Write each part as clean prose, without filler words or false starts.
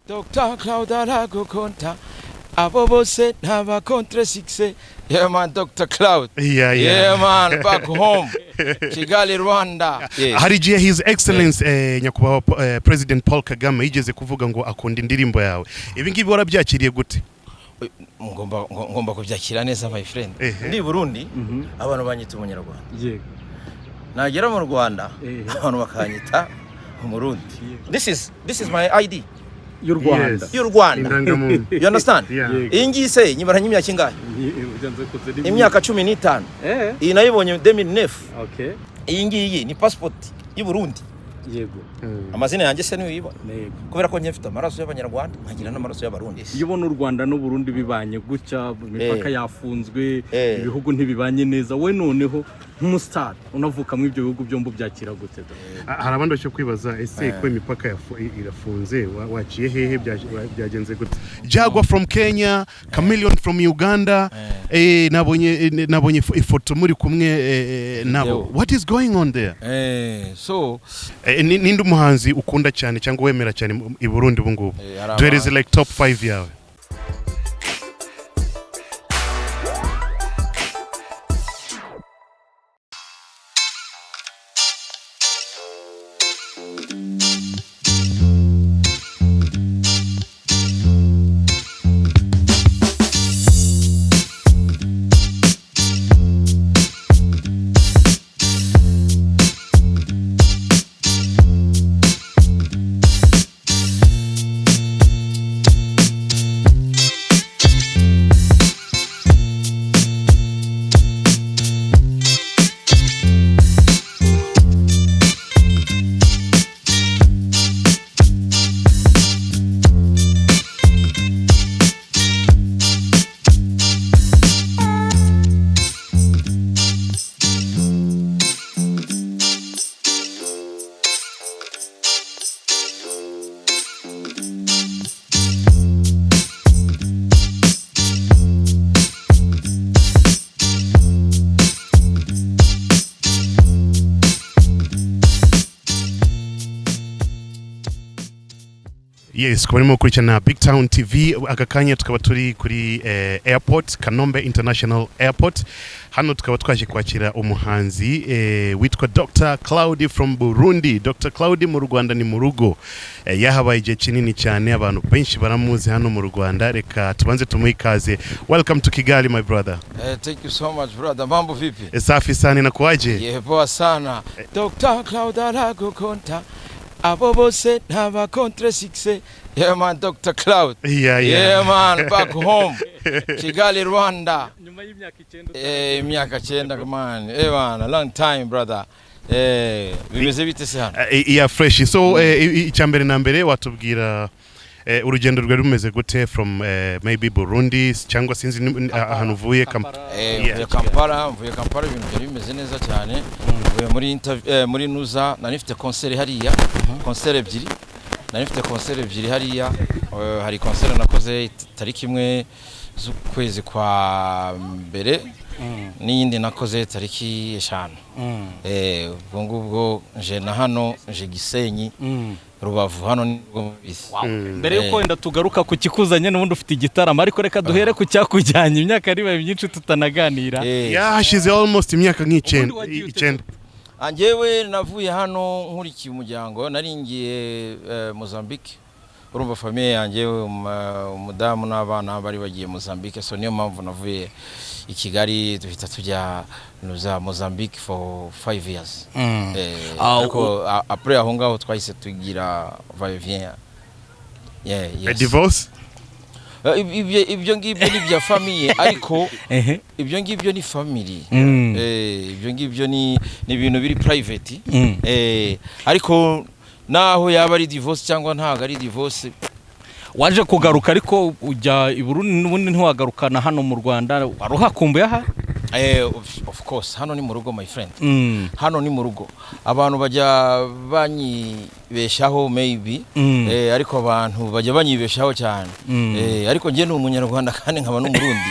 Dr. Cloud aragukonta abo bose ntaba contre succès. Yeah man, Dr. Cloud. Yeah. Yeah man, back home. Kigali, Rwanda. Yeah. Hari igihe His Excellence nyakubahwa President Paul Kagame yigeze kuvuga ngo akunda indirimbo yawe. Ibi ngibi warabyakiriye gute? Ngomba kubyakira neza, my friend. Ehe. Ndi i Burundi, abantu banyita umunyarwanda. Nagera mu Rwanda, abantu bakanyita umurundi. This is my ID y'u Rwanda. Yes. y'u Rwanda. Indangamuntu. You understand? Yeah. Yego. Iyi ngiyi se nyimaranye imyaka ingahe? Byanze bikunze ni Imyaka 15. Eh. Iyi nayibonye 2009. Okay. Iyi ngiyi ni passport y'u Burundi. Yego. Amazina yanjye se niyo uyibona? Yego. Kubera ko njye mfite amaraso y'abanyarwanda, nkagira n'amaraso y'abarundi. Iyo ubona u Rwanda n'u Burundi bibanye gutya, imipaka yafunzwe, ibihugu ntibibanye neza, we noneho nk'umusitari unavuka muri ibyo bihugu byombi, ubyakira gute do? Hari abandi bashobora kwibaza: ese ko imipaka irafunze, waciye hehe, byagenze gute? Jaguar from Kenya, Chameleon from Uganda, nabonye ifoto muri kumwe nabo. Video. What is going on there? So Ninde umuhanzi ukunda cyane cyangwa wemera cyane i Burundi ubu ngubu? Hari Duhereze like top 5 yawe. Yes, kuba barimo gukurikirana Big Town TV aka kanya, tukaba turi kuri airport, Kanombe International Airport. Hano tukaba twaje kwakira umuhanzi witwa Dr Cloud from Burundi. Dr Cloud mu Rwanda ni mu rugo, yahabaye igihe kinini cyane, abantu benshi baramuzi hano mu Rwanda. Reka tubanze tumuhe ikaze. Welcome to Kigali, my brother. Thank you so much, brother. Mambo vipi? Safi sana, inakuwaje? Yeah, poa sana. Dr. Cloud aragukonta abo bose ntaba contre succès. Yeah man, Dr. Cloud. Yeah. Yeah man, back home. Kigali, Rwanda. Nyuma y'imyaka 9. Imyaka 9, man. Man, a long time, brother. Bimeze bite se hano? Yeah, fresh. So icya mbere na mbere, watubwira urugendo rwari rumeze gute from maybe Burundi cyangwa sinzi ahantu uvuye? Mvuye Kampala, mvuye Kampala, ibintu byari bimeze neza cyane. Mvuye muri muri Nuza, nari mfite concert hariya, concert ebyiri. Nari mfite concert ebyiri hariya. Hari concert nakoze tariki 1 z'ukwezi kwa mbere n'iyindi nakoze tariki 5. Ubwo ngubwo nje na hano, nje Gisenyi, Rubavu, hano nibwo mubizi. Mbere yuko wenda tugaruka ku kikuzanye, n'ubundi ufite igitaramo, ariko reka duhere ku cyakujyanye. Imyaka yari myinshi tutanaganira. Yahashize almost imyaka nk'icyenda. Ubundi wagiye ute? 9. Njyewe navuye hano nkurikiye umuryango, naringiye Mozambique. Urumva famille yanjye, umudamu n'abana bari bagiye Mozambique, so niyo mpamvu navuye i Kigali, duhita tujya nuza Mozambique for 5 years. Ariko après aho ngaho twahise tugira va et vient. Yeah, yes. Divorce? Ibyo ngibyo ni ibya famille, ariko Ehe. ibyo ngibyo ni family. Ibyo ngibyo ni ibintu biri private. Ariko naho yaba ari divorce cyangwa ntabwo ari divorce. Waje kugaruka, ariko ujya i Burundi n'ubundi ntiwagarukana hano mu Rwanda. Wari uhakumbuye aha? Of course, hano ni mu rugo, my friend. Hano ni mu rugo. Abantu bajya banyibeshaho maybe. Ariko abantu bajya banyibeshaho cyane. Ariko njye ni umunyarwanda kandi nkaba n'umurundi.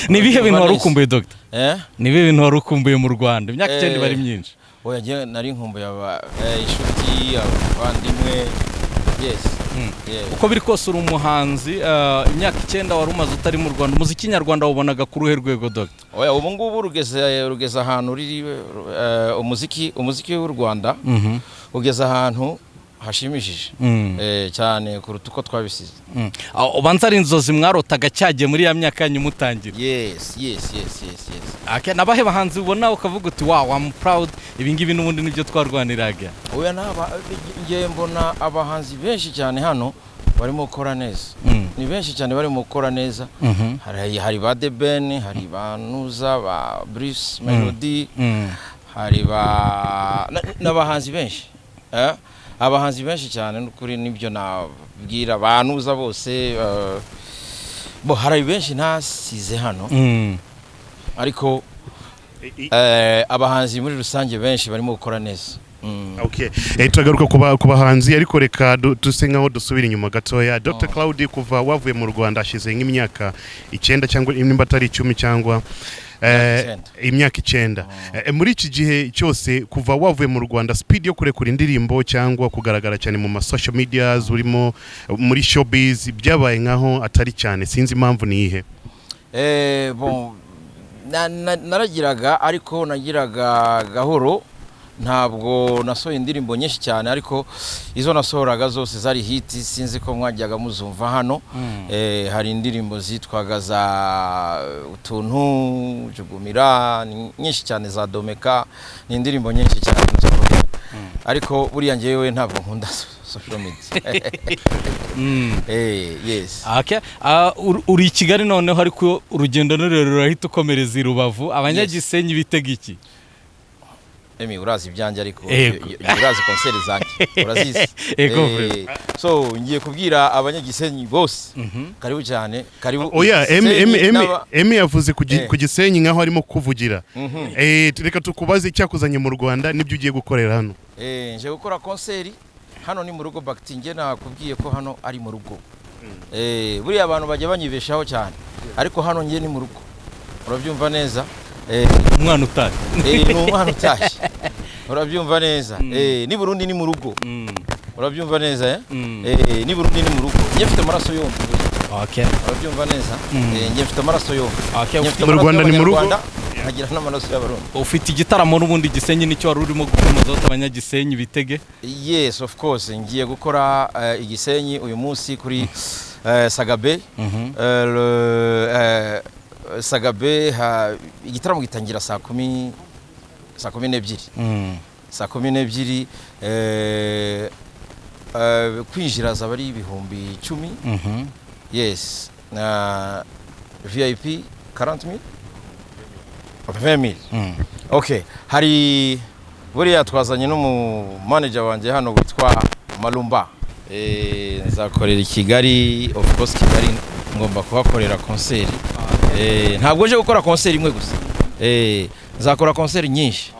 Ni ibihe bintu wari Neza. ukumbuye, Dogita? Eh? Ni ibihe bintu wari ukumbuye mu Rwanda? Imyaka 9 bari myinshi. Oya, njye nari nkumbuye inshuti, abavandimwe, yes. Yeah. Uko biri kose uri umuhanzi, imyaka 9 wari umaze utari mu Rwanda, umuziki nyarwanda wabonaga ku ruhe rwego, Dr? Oya, ubu ngubu rugeze ahantu ruri, umuziki w'u Rwanda ugeze ahantu hashimishije cyane kuruta uko twabisize. Ubanza ari inzozi mwarotaga cyagiye muri ya myaka yanyu mutangira. Yes. Okay, nabahe bahanzi ubona ukavuga uti: "Wow, I'm proud, ibi ngibi n'ubundi nibyo twarwaniraga"? Oya, naba ngiye mbona abahanzi benshi cyane hano barimo gukora neza. Ni benshi cyane barimo gukora neza. Hari ba The Ben, hari ba Nuza, ba Bruce Melody, hari ba n'abahanzi benshi, abahanzi benshi cyane n'ukuri nibyo nabwira ba Nuza bose, bo hari benshi ntasize hano, ariko abahanzi muri rusange benshi barimo gukora neza. Okay. Turagaruka ku bahanzi, ariko reka duse nkaho dusubira inyuma gatoya. Dr. Cloud, kuva wavuye mu Rwanda hashize nk'imyaka 9 cyangwa nimba atari 10 cyangwa 9. Imyaka 9. Muri iki gihe cyose kuva wavuye mu Rwanda, speed yo kurekura indirimbo cyangwa kugaragara cyane mu ma social medias urimo muri showbiz byabaye nkaho atari cyane, sinzi impamvu ni iyihe? Bon, naragiraga ariko nagiraga gahoro, ntabwo nasohoye indirimbo nyinshi cyane, ariko izo nasohoraga zose zari hit. Sinzi ko mwajyaga muzumva hano. Hari indirimbo zitwaga za Utuntu, Jugumira, ni nyinshi cyane, za Domeka, ni indirimbo nyinshi cyane nasohoye, ariko buriya njyewe ntabwo nkunda social media. Yes. Okay. Uri i Kigali noneho, ariko urugendo ni rurerure, urahita ukomereza i Rubavu. Abanyagisenyi bitega iki? Emi, urazi ibyanjye ariko Ego. Urazi concert zanjye, urazizi. Ego, So ngiye kubwira abanyagisenyi bose, karibu cyane, karibu. Oya, Emi. Gisenyi Emi, Emi. Emi yavuze ku Gisenyi nkaho arimo kuvugira. Reka tukubaze icyakuzanye mu Rwanda n'ibyo ugiye gukorera hano. Nje gukora concert hano, ni mu rugo bagiti. Nge nakubwiye ko hano ari mu rugo. Buriya abantu bajya banyibeshaho cyane, ariko hano nge ni mu rugo, urabyumva neza. Umwana utashye. Ni umwana utashye, urabyumva neza. Ni Burundi ni mu rugo, urabyumva neza, eh? Ni Burundi ni mu rugo, njye mfite amaraso yombi. Urabyumva neza. Njye mfite amaraso yombi. Njye mfite Mu amaraso Rwanda ni mu rugo. y'Abanyarwanda, nkagira n'amaraso y'Abarundi. Ufite igitaramo n'ubundi Gisenyi, nicyo wari urimo gukomozaho, abanyagisenyi bitege. Yes, of course, ngiye gukora igisenyi uyu munsi kuri Sagabe. Sagabe igitaramo gitangira saa 10, saa 12. Saa 12, kwinjira zaba ari 10,000. Yes, na VIP 40,000, 20,000. Okay, hari buriya twazanye n'umu manager wanjye hano witwa Malumba. Nzakorera i Kigali, of course Kigali ngomba kuhakorera concert. Ntabwo nje gukora concert imwe gusa. Nzakora concert nyinshi.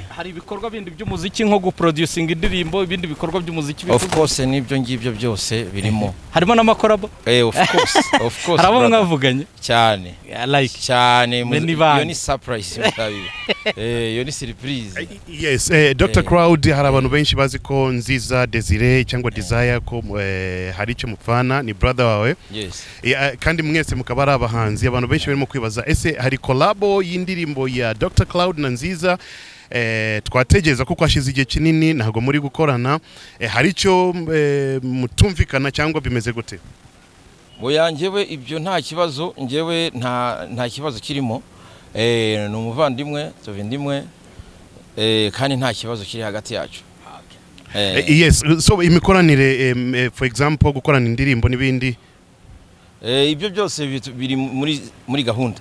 Hari ibikorwa bindi by'umuziki nko guproducinga indirimbo, ibindi bikorwa by'umuziki Of bivuze? course, n'ibyo ngibyo byose birimo. Harimo n'amacollabo? Of course, of course. Hari abo Brother. mwavuganye? Cyane. Like Cyane. Many band. Iyo ni surprise mutabiba. Iyo ni surprise. Yes, Dr. Crowd, hari abantu benshi bazi ko Nziza Desire cyangwa Desire ko hari icyo mupfana, ni brother wawe. Yes. Kandi mwese mukaba ari abahanzi. Abantu benshi barimo kwibaza: ese hari collabo y'indirimbo ya Dr. Cloud na Nziza? Twategereza kuko hashize igihe kinini ntabwo muri gukorana. Hari icyo mutumvikana cyangwa bimeze gute? Oya, njyewe ibyo nta kibazo, njyewe nta kibazo kirimo. Ni umuvandimwe, tuva indimwe, kandi nta kibazo kiri hagati yacu. Yes, so imikoranire, for example gukorana indirimbo n'ibindi? Ibyo byose biri muri gahunda.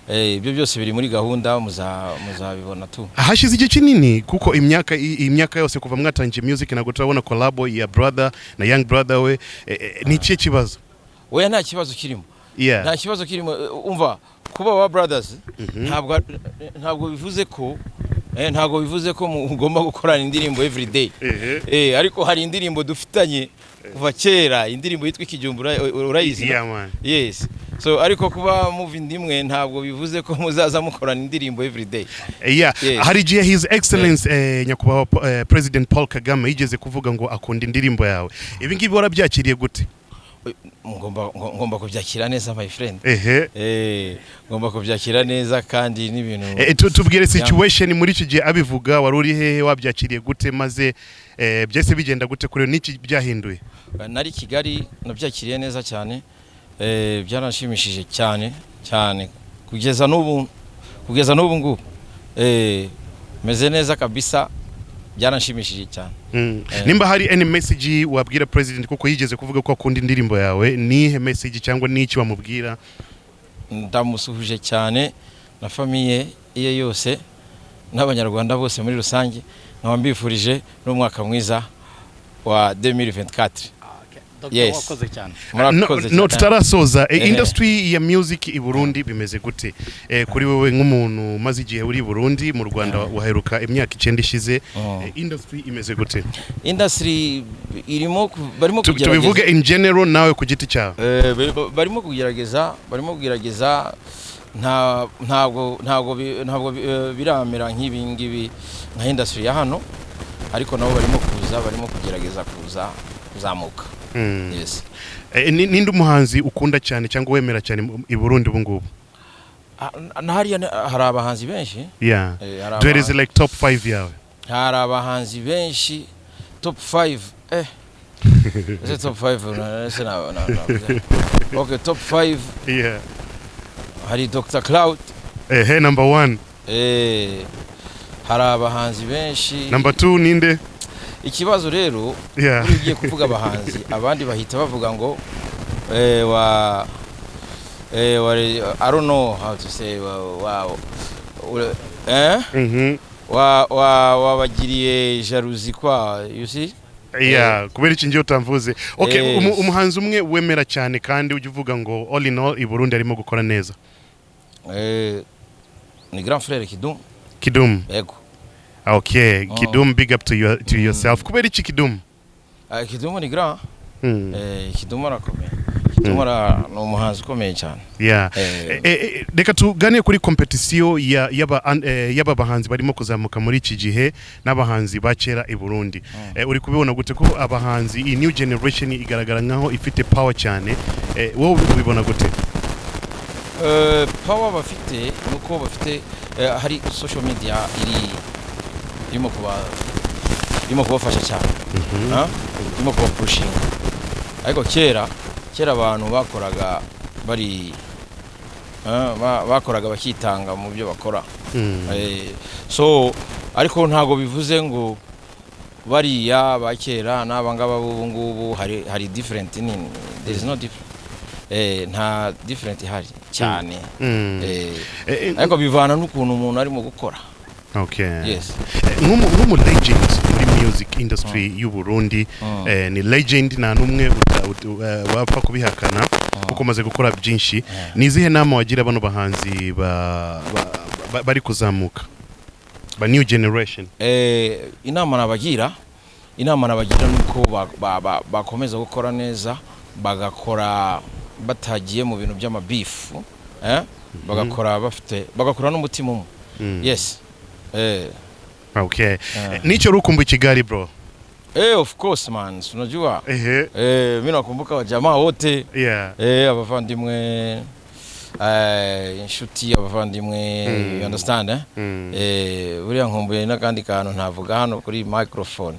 Ibyo byose biri muri gahunda, muzabibona tu. Hashize igihe kinini kuko imyaka yose kuva mwatangiye music ntabwo turabona collabo ya brother na young brother we. Ni ikihe kibazo? Oya, nta kibazo kirimo. Nta kibazo kirimo. Umva, kuba wa brothers ntabwo bivuze ko mugomba gukorana indirimbo every day. Ariko hari indirimbo dufitanye kuva kera, indirimbo yitwa Ikijumbura, urayizi no? Yeah, man. Yes. So ariko kuba muva inda imwe ntabwo bivuze ko muzaza mukorana indirimbo every day. Yeah. Yes. Hari igihe His Excellence nyakubahwa President Paul Kagame yigeze kuvuga ngo akunda indirimbo yawe. Ibi ngibi warabyakiriye gute? Ngomba kubyakira neza, my friend. Ngomba kubyakira neza kandi n'ibintu Tubwire situation muri iki gihe abivuga, wari uri hehe, wabyakiriye gute, maze byese bigenda gute kuri n'iki byahinduye? Nari Kigali, nabyakiriye neza cyane, byaranshimishije cyane cyane, kugeza n'ubu ngubu meze neza kabisa, byaranshimishije cyane. Nimba hari any message wabwira president, kuko yigeze kuvuga ko akunda indirimbo yawe, nihe message cyangwa niki wamubwira? Ndamusuhuje cyane na famille ye yose n'Abanyarwanda bose muri rusange, nkaba mbifurije n'umwaka mwiza wa 2024. Dr. Yes. Wakoze cyane. Murakoze No, cyane. tutarasoza, industry ya music i Burundi bimeze gute? Kuri wowe nk'umuntu umaze igihe uri i Burundi, mu Rwanda waheruka imyaka 9 ishize, industry imeze gute? Industry irimo barimo kugerageza. Tubivuge in general, nawe ku giti cyawe. Barimo kugerageza, nta ntabwo ntabwo bi- ntabwo bi- eh, biramera nk'ibi ngibi nka industry ya hano, ariko nabo barimo kuza, barimo kugerageza kuza kuzamuka. Yes. Ninde umuhanzi ukunda cyane cyangwa wemera cyane i Burundi ubu ngubu? Ah, na hariya hari abahanzi benshi. Hari Duhereze like top 5 yawe. Hari abahanzi benshi, top 5, ese top 5 ese okay, top 5. Hari Dr Cloud. Ehe, number 1. Hari abahanzi benshi. Number 2 ninde? Ikibazo rero, uri ugiye kuvuga abahanzi, abandi bahita bavuga ngo wa wa, I don't know how to say, wa wa wabagiriye jalousie kwa, you see. Yeah, kubera iki ngiye utamvuze? Okay, Yes. umuhanzi umwe wemera cyane kandi ujya uvuga ngo all in all i Burundi arimo gukora neza. Ni grand frère Kidum. Kidum. Yego. Okay. Oh. Kidum, big up to yourself. Kubera iki Kidum? Kidum ni grand. Kidum arakomeye, Kidum ni umuhanzi ukomeye cyane. Reka tuganire kuri competition ya y'aba bahanzi barimo kuzamuka muri iki gihe n'abahanzi ba kera i Burundi. Uri kubibona gute ko abahanzi, iyi new generation igaragara nkaho ifite power cyane? Wowe ubibona gute? Power bafite nuko bafite hari social media irimo kuba irimo kubafasha cyane. Ah? Irimo kubapushinga, ariko kera kera abantu bakoraga bari bakoraga bakitanga mu byo bakora. So ariko ntabwo bivuze ngo bariya ba kera n'aba ngaba b'ubu ngubu hari different nini. There is no different, nta different ihari cyane. Ariko bivana n'ukuntu umuntu arimo gukora. Yes. Nk'umu legend muri music industry y'u Burundi, ni legend, nta n'umwe wapfa kubihakana kuko umaze gukora byinshi. Ni izihe nama wagira bano bahanzi bari kuzamuka, ba new generation? Inama nabagira nuko bakomeza gukora neza, bagakora batagiye mu bintu by'amabifu, bagakora bafite, bagakora n'umutima umwe. Yes. Okay. Nicyo rukumbu i Kigali, bro? Of course, man, si unajua, mi nakumbuka wajamaa wote, abavandimwe, inshuti, abavandimwe, you understand, eh? Buriya nkumbuye n'akandi kantu ntavuga hano kuri microphone.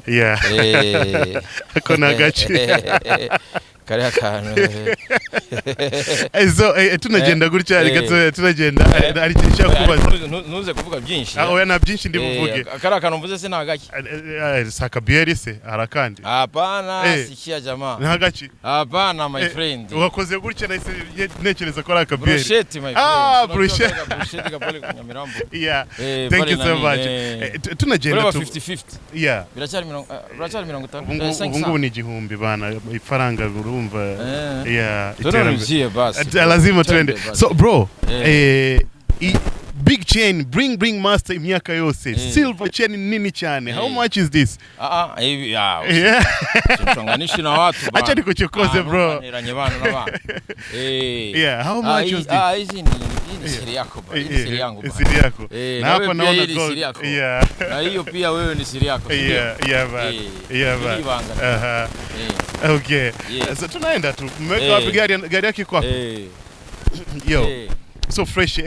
Ako ni agace. Kariya kantu. So tunagenda gutya, reka tunagenda, hari ikintu nshaka kubaza. Ntuze kuvuga byinshi. Ah, oya, nta byinshi ndi buvuge. Kariya kantu mvuze se ni agaki? Si akabiyeri se? Hari akandi. Hapana, sikia jamaa. Ni agaki? Hapana, my friend. Wakoze gutya nahise ntekereza ko ari akabiyeri. Brochette, my friend. Ah, Unajua brochette. kale brochette kapale ku Nyamirambo. Yeah. Thank Pale you so nani, much. Tunagenda Ureba tu 50-50. Biracyari biracyari 50. Ubu ngubu 500. ubu ngubu ni 1000 bana, ifaranga urumva. Yeah, Tunanuzie iterambere. basi. Lazima twende. Twende basi. So bro, big Chain, bling bling master imyaka yose. Silver chain nini cyane. How much is this? Ah ah, hivi ya. Tuchonganishi na watu bana. Acha nikuchokoze, Ah, bro. ntukaniranye bana na bana. Yeah, how much was this? Ah, hizi ni, hii ni siri yako bana. Hii ni siri yangu bana. Siri yako. Na Na hapa wewe pia naona hii ni gold. siri yako. Yeah. Na hiyo pia wewe ni siri yako, si ndio? Yeah, man. Yeah, man. Hili ibanga. Okay. Yeah. So tunaenda tu. Mmeweka wapi gari, gari yake iko wapi? Yo. So fresh,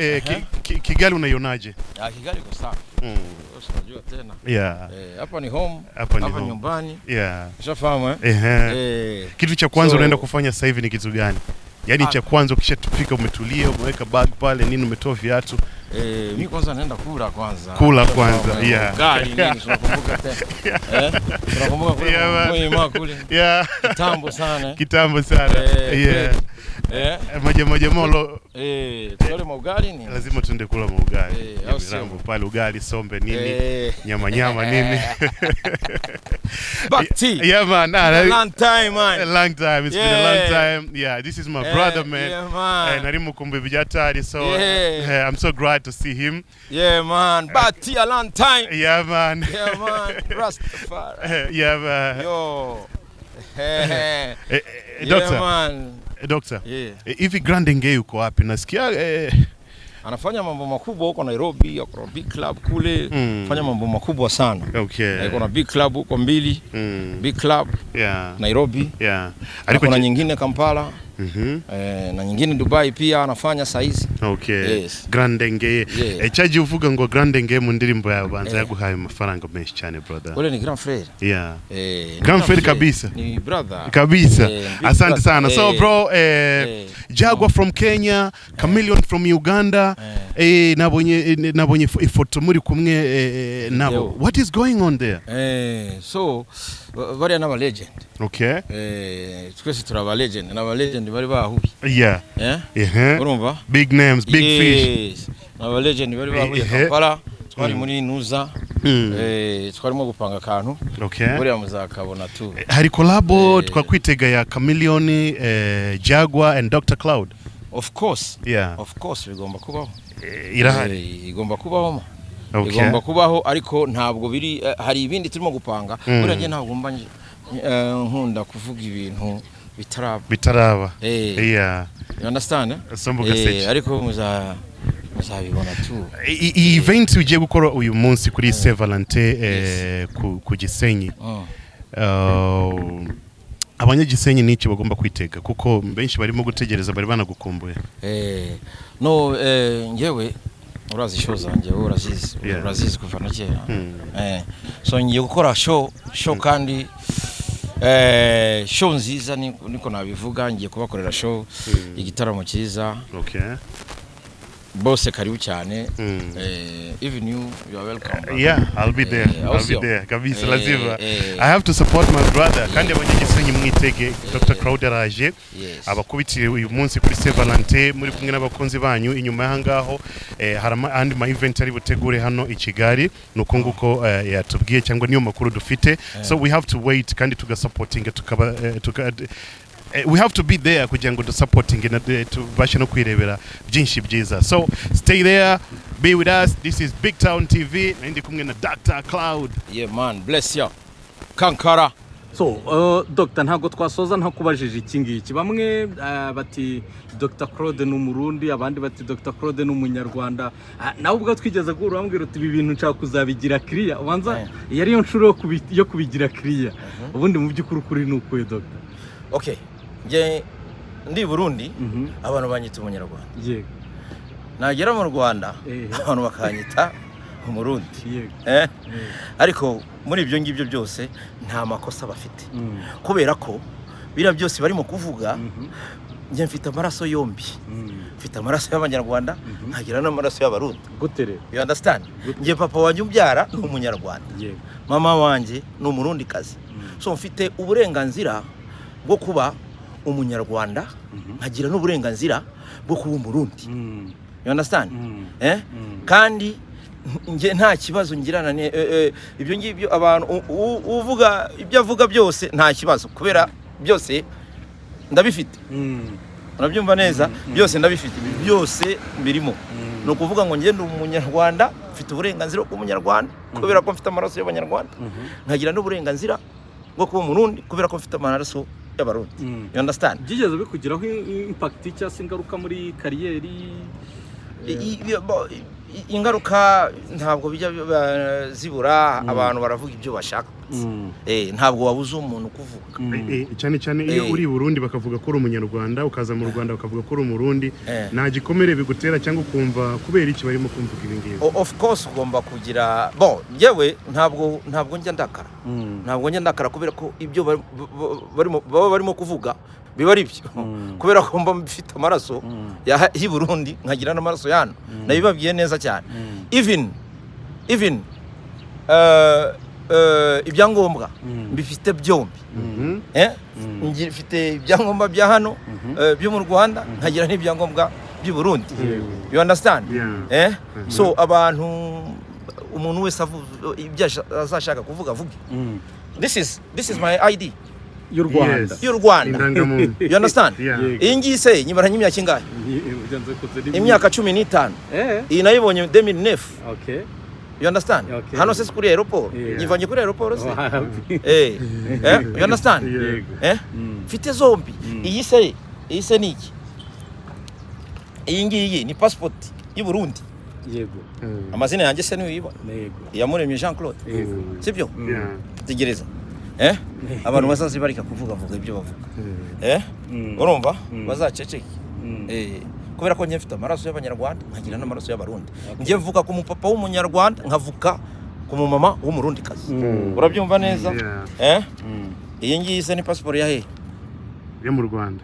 Kigali unaionaje? Ah, Kigali iko safi. Wewe si unajua tena. Hapa ni home. Hapa ni Hapa home. nyumbani. Ushafahamu, eh? Ehe. Kitu cha kwanza unaenda kufanya sasa hivi ni kitu gani? Yaani cha kwanza ukishafika, umetulia, umeweka bag pale nini, umetoa viatu. Mi kwanza naenda kula kwanza. Kula kwanza, yeah. Ugali nini, tunakumbuka tena. Eh? Tunakumbuka kule Yeah, man. Mwima kule. Kitambo sana, eh. Kitambo sana. Moja moja molo. Tukale maugali ni. Lazima tuende kula maugali. Au sio? Mirambo pale, ugali, sombe nini, nyama nyama nini. Back T. Yeah, man. Nah, Long time, man. A long time. It's been a long time. Yeah, this is my brother, man. Yeah, man. Nari mukumbuye byatari, so I'm so glad to see him. Yeah, man. Back T, a long time. Yeah, man. Yeah, man. Rastafari. Yeah, man. Yo. Yeah, Doctor. Man. Doctor. Yeah. Hivi Grand Ngei uko wapi? Nasikia Anafanya mambo makubwa huko Nairobi, ako na big club kule. Fanya mambo makubwa sana. Kuna big club huko mbili. Big club Nairobi. Na Aliko kuna nyingine Kampala. Na nyingine Dubai pia anafanya saizi. Yes. Grand Ngei. Yeah. Cyagiye uvuga ngo Grand Ngei mu ndirimbo yawe banza yaguhaye amafaranga menshi cyane, brother. Ule ni grand frère. Grand Ni frère frère. Kabisa. Ni brother. Kabisa. Big Asante brother. sana. So bro, Jaguar from Kenya, Chameleon from Uganda. Nabonye ifoto muri kumwe nabo. Yo. What is going on there? So bariya n'aba legend. Twese turi aba legend, n'aba legend bari bahuye. Urumva? Big names, big fish. Yes. N'aba legend bari bahuye Kampala, twari muri Nuza. Twarimo gupanga akantu. Buriya muzakabona tu. Hari collabo twakwitega ya Chameleon, Jaguar and Dr. Cloud? Of course. Of course bigomba kubaho. Irahari. Igomba kubaho. Igomba kubaho, ariko ntabwo biri, hari ibindi turimo gupanga. Buriya njye ntabwo mba nkunda kuvuga ibintu bitaraba. Bitaraba. You understand, eh? Sombo gaseke. Ariko muzabibona tu. Iyi event ugiye gukora uyu munsi kuri Saint Valentin ku Gisenyi. Abanyagisenyi n'iki bagomba kwitega, kuko benshi barimo gutegereza, bari banagukumbuye? No, njyewe urazi show zanjye, wowe urazizi. Urazizi kuva na kera. So ngiye gukora show kandi show nziza, niko nabivuga. Ngiye kubakorera show, igitaramo cyiza. Bose karibu cyane. Even you are welcome, brother. Yeah, I'll be there. I'll be Also. there. Kabisa, lazima. Eh. I have to support my brother. Kandi abanyagisenyi mwitege Dr. Claude araje. Abakubitiye uyu munsi kuri Saint Valentin muri kumwe n'abakunzi banyu. Inyuma y'aha ngaho hari andi ma event ari butegure hano i Kigali, nuko nguko yatubwiye cyangwa niyo makuru dufite. So we have to wait kandi tugasupportinga, tukaba we have to be there kugira ngo dusupportinge na tubashe no kwirebera byinshi byiza. So stay there, be with us. This is Big Town TV, nari kumwe na Dr. Cloud. Yeah man, bless you, Kankara. So Dr, ntabwo twasoza ntakubajije iki ngiki. Bamwe bati Dr Claude ni Umurundi, abandi bati Dr Claude ni Umunyarwanda. Ah, nawe ubwo twigeze guhura urambwira uti ibi bintu nshaka kuzabigira clear. Ubanza iyi ariyo nshuro yo kubigira clear. Ubundi mu by'ukuri ukuri ni ukuhe, Dr? Okay, nge ndi i Burundi, abantu banyita Umunyarwanda. Nagera mu Rwanda, abantu bakanyita Umurundi. Ariko muri ibyo ngibyo byose nta makosa bafite, kubera ko biriya byose barimo kuvuga, njye mfite amaraso yombi. Mfite amaraso y'Abanyarwanda, nkagira n'amaraso y'Abarundi. Gute rero? You understand? Gute? Njye papa wanjye umbyara ni Umunyarwanda, mama wanjye ni Umurundikazi. So mfite uburenganzira bwo kuba Umunyarwanda, nkagira n'uburenganzira bwo kuba Umurundi. You understand? Eh? Kandi njye nta kibazo ngirana ibyo ngibyo. Abantu uvuga ibyo avuga byose nta kibazo, kubera byose ndabifite. Urabyumva neza? Byose ndabifite, ibi byose mbirimo. Ni ukuvuga ngo ngende umunyarwanda, mfite uburenganzira bwo kuba umunyarwanda kubera ko mfite amaraso y'abanyarwanda, nkagira n'uburenganzira bwo kuba umurundi kubera ko mfite amaraso y'abarundi. You understand? Byigeze bikugiraho impact cyangwa se ingaruka muri career? Ingaruka ntabwo bijya zibura. Abantu baravuga ibyo bashaka. Ntabwo wabuza umuntu kuvuga. Cyane cyane iyo uri i Burundi bakavuga ko uri umunyarwanda, ukaza mu Rwanda bakavuga ko uri umurundi, nta gikomere bigutera cyangwa ukumva kubera iki barimo kumvuga ibi ngibi? Of course ugomba kugira, bon, yewe ntabwo njya ndakara. Ntabwo njya ndakara kubera ko ibyo barimo baba barimo kuvuga biba ari byo, kubera ko mba mfite amaraso y'i Burundi, nkagira n'amaraso ya hano. Nabibabwiye neza cyane. Even ibyangombwa mbifite byombi. Mfite ibyangombwa bya hano byo mu Rwanda, nkagira n'ibyangombwa by'i Burundi. You understand? Yeah. So abantu, umuntu wese ibyo azashaka kuvuga avuge. This is my ID y'u Rwanda. Yes. y'u Rwanda. Indangamuntu. You understand? Yeah. Yego. Iyi ngiyi se nyimaranye imyaka ingahe? Byanze bikunze ni Imyaka 15. Eh. Iyi nayibonye 2009. You understand? Okay. Hano se si kuri aéroport? Yeah. Nyivanye kuri aéroport se? Wapi. You understand? Yeah. Yego. Mfite zombi. Iyi se ni iki? Iyi ngiyi ni passport y'u Burundi. Amazina yanjye se niyo uyibona? Yego. Iyamuremye Jean Claude. Yego. Sibyo? Yeah. Tegereza, abantu bazaze bareka kuvuga vuga ibyo bavuga. Urumva? Bazaceceke. Kubera ko njye mfite amaraso y'abanyarwanda, nkagira n'amaraso y'abarundi. Njye mvuka ku mupapa w'umunyarwanda, nkavuka ku mumama w'umurundikazi. Urabyumva neza? Yeah. Iyi ngiyi se ni pasiporo ya hehe? Yo mu Rwanda.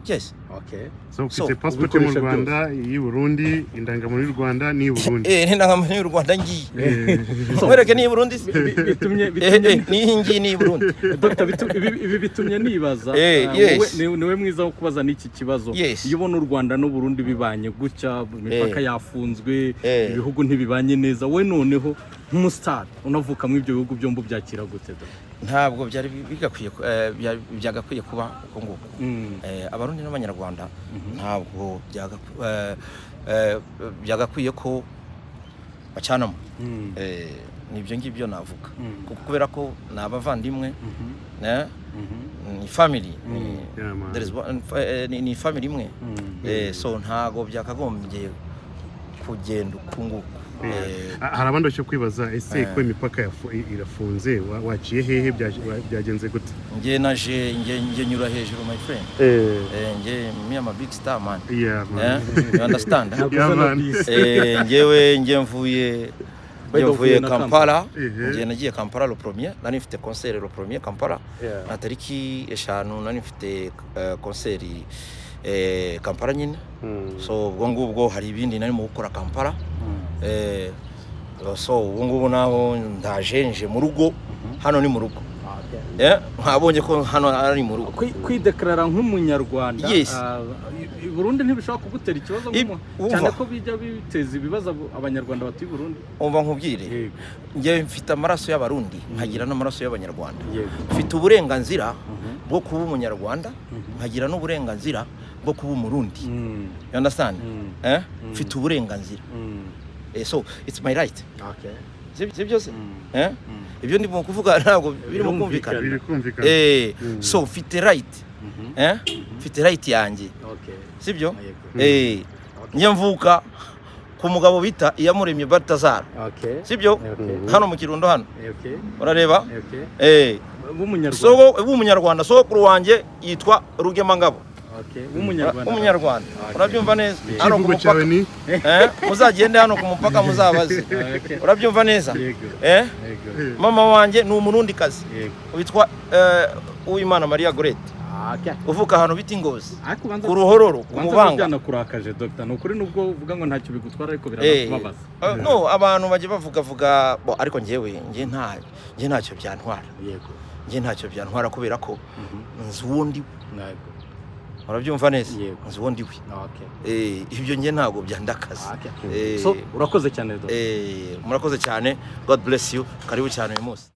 Yes. So So, ufite passport yo mu ubikoresha. Rwanda, iy'i Burundi, indangamuntu y'u Rwanda n'iy'i Burundi. N'indangamuntu y'u Rwanda ngiyi. Nkwereke n'iyi Burundi se? Bitumye bitumye N'iyi ngiyi ni Burundi. Dr. Ibi bitumye nibaza, Yes. wowe niwe mwiza wo kubaza n'iki kibazo. Yes. Iyo ubona u Rwanda n'u Burundi bibanye gutya, imipaka yafunzwe, ibihugu ntibibanye neza, we noneho nk'umusitari unavuka muri ibyo bihugu byombi, ubyakira gute, Dr.? Ntabwo byari bigakwiye byagakwiye kuba uko nguko. Abarundi n'abanyarwanda ntabwo byagakwiye ko bacanamo. Nibyo ngibyo navuga. Kuko kubera ko ni abavandimwe, ni family, Yeah, man. there is ni family imwe. So ntago byakagombye kugenda uku nguku. Hari abandi bashobora kwibaza, ese ko imipaka irafunze, waciye hehe, byagenze gute? Nge naje, nge nyura hejuru, my friend. Nge me am a big star, man. Yeah, man. You understand? Ntabwo Yeah, uza na man. bisi. Ngewe nge mvuye Wenda nge mvuye uvuye na Kampala. Ehe. Nge nagiye Kampala le premier, nari mfite concert le premier Kampala. Na tariki 5 nari mfite concert Kampala nyine. So ubwo ngubwo hari ibindi narimo gukora Kampala. So ubu ngubu naho ndaje, nje mu rugo. Hano ni mu rugo. Mwabonye ko hano ari mu rugo. Kwidekarara nk'umunyarwanda, Yes. i Burundi ntibishobora kugutera ikibazo Umva. cyane ko bijya biteza ibibazo abanyarwanda batuye i Burundi? Umva nkubwire. Yego. Njye mfite amaraso y'abarundi, nkagira n'amaraso y'abanyarwanda. Mfite uburenganzira bwo kuba umunyarwanda, nkagira n'uburenganzira bwo kuba umurundi. You understand? Mfite uburenganzira. So it's my right. Si byose? Ibyo ndimo kuvuga ntabwo birimo kumvikana? Biri kumvikana. So mfite right. Mfite right yanjye. Sibyo? Yego. Njye mvuka ku mugabo bita Iyamuremye Baltazar. Sibyo? Okay. Hano mu Kirundo hano. Urareba? Okay. W'umunyarwanda. So w'umunyarwanda, sogokuru wanjye yitwa Rugemangabo. Okay. W'umunyarwanda. W'umunyarwanda. Okay. Urabyumva neza? Hano ku Ikivugo cyawe mupaka. ni? Muzagende hano ku mupaka muzabaze. Okay. Urabyumva neza? Yego. Yego. Mama wanjye ni umurundikazi Yego. witwa Uwimana Maria Gorete, uvuka ahantu bita Ingozi, Ariko ubanza ku Ruhororo, ku ubanza Mubanga. byanakurakaje, Dr. Ni ukuri, nubwo uvuga ngo ntacyo bigutwara, ariko biranakubabaza. No, abantu bajya bavuga vuga bo, ariko njyewe nge ntacyo byantwara. Nge ntacyo byantwara kubera ko nzi uwo ndi we. Urabyumva neza? Yego. Nzi uwo ndi we. Okay. Ibyo nge ntabwo byandakaza. So urakoze cyane, Dr. Murakoze cyane. God bless you. Karibu cyane uyu munsi.